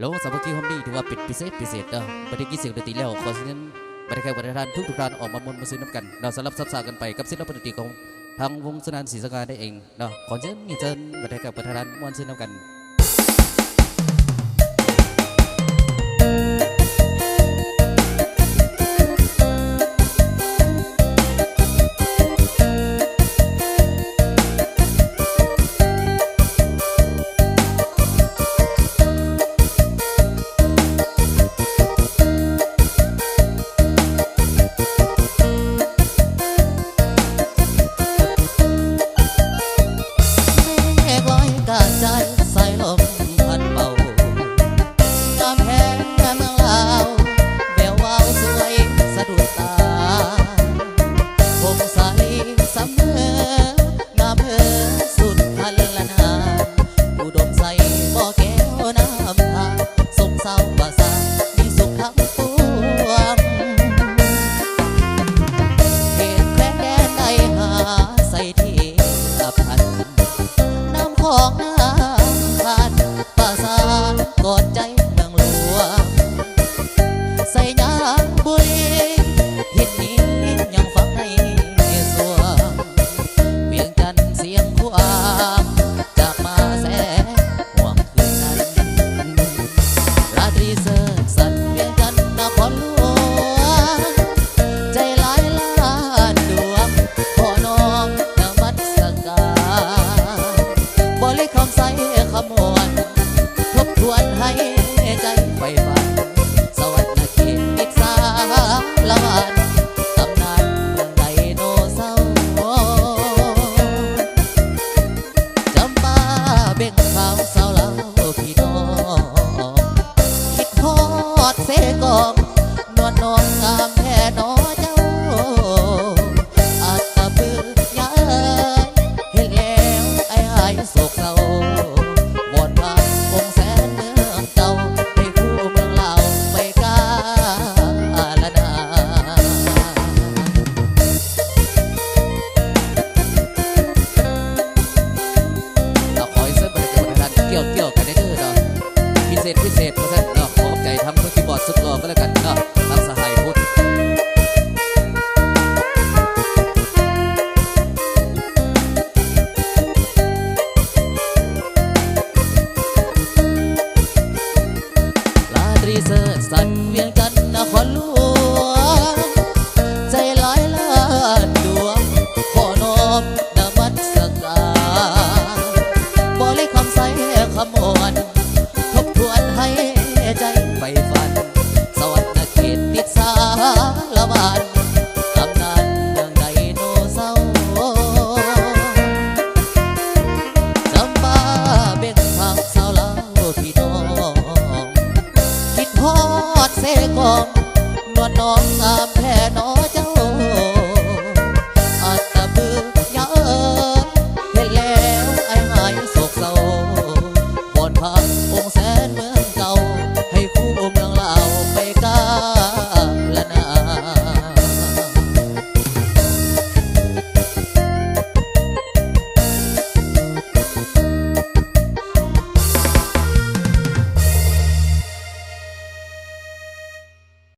ໂລ ສາມັກຄີໂຮມນີ້ ຖືວ່າເປັນພິເສດພິເສດເນາະ. ບັດນີ້ກິນສຽງດົນຕີແລ້ວ ຂໍເຊີນບັນດາແຂກບັນດາທ່ານທຸກໆທ່ານອອກມາມ່ວນມາຊື່ນຳກັນເນາະ. ສະຫຼັບສັບສາກັນໄປກັບສິລະປິນດົນຕີຂອງທາງວົງສຸນັນສີສັງການັ້ນເອງເນາະ. ຂໍເຊີນ ເຊີນບັນດາແຂກບັນດາທ່ານມ່ວນຊື່ນນຳກັນ. ເມກລອຍກະຈາຍ ສາຍລົມພັດເປົ່າ ງາມແທ້ເມືອງລາວ ແວວວາວສວຍສະດຸດຕາ ພົງສາລີສຳເພ ງາມເລີດສຸດພັນລະນາ ອຸດົມໄຊບໍ່ແກ້ວນ້ຳທາ ສົມຊາວປະສານມີສຸກທັງປວງ ເຂດແຄວ້ນແດນໃດຫາໃສທຽບທັນ ນ້ຳຂອງນ້ຳຂານປະສານກອດໃຈເມືອງຫຼວງ ໄຊຍະບູລີ ຖິ່ນນີ້ຍັງຝັງໃນສວງ ວຽງຈັນຊຽງຂວາງ ຈາກມາແສງຫວງຄືນນັ້ນ ລາຕຣີເສີດສັດ ວຽງຈັນນະຄອນຫຼວງ ໃຈຫຼາຍລ້ານດວງ ຂໍນ້ອມນະມັດສະການ ບໍລິຄຳໄຊຄຳມ່ວນ ທົບທວນໃຫ້ໃຈໃຝ່ຝັນ ສະຫວັນນະເຂດ ອິດສາລະຫວານ ຕຳນານເມືອງໄດໂນເສົາ ຈຳປາເບັງຂາວ ສາວລາວພີ່ນ້ອງ ຄິດຮອດເຊກອງ ນວນນ້ອງງາມແທ້ໜໍເຈົ້າ ອັດຕະປືຍາເອີຍ ເຫັນແລ້ວອ້າຍຫາຍໂສກເສົ້າ ວອນພາອົງແສນເມືອງເກົ່າ ໄປຄູ່ເມືອງລາວໄປກາລະນາ. ກໍຂໍໃຫ້ເຊີນບັນດາແຂກບັນດາທ່ານກ່ຽວໆກັນເດີເນາະ ພິເສດພິເສດວ່າຊັ້ນເນາະ. ຂໍຂອບໃຈທາງມືຄີບອດສຸດຫຼໍ່ກໍແລ້ວກັນເນາະ ທາງສະຫາຍພຸດ ລາຕຣີເສີດສັດ ວຽງຈັນນະຄອນຫຼ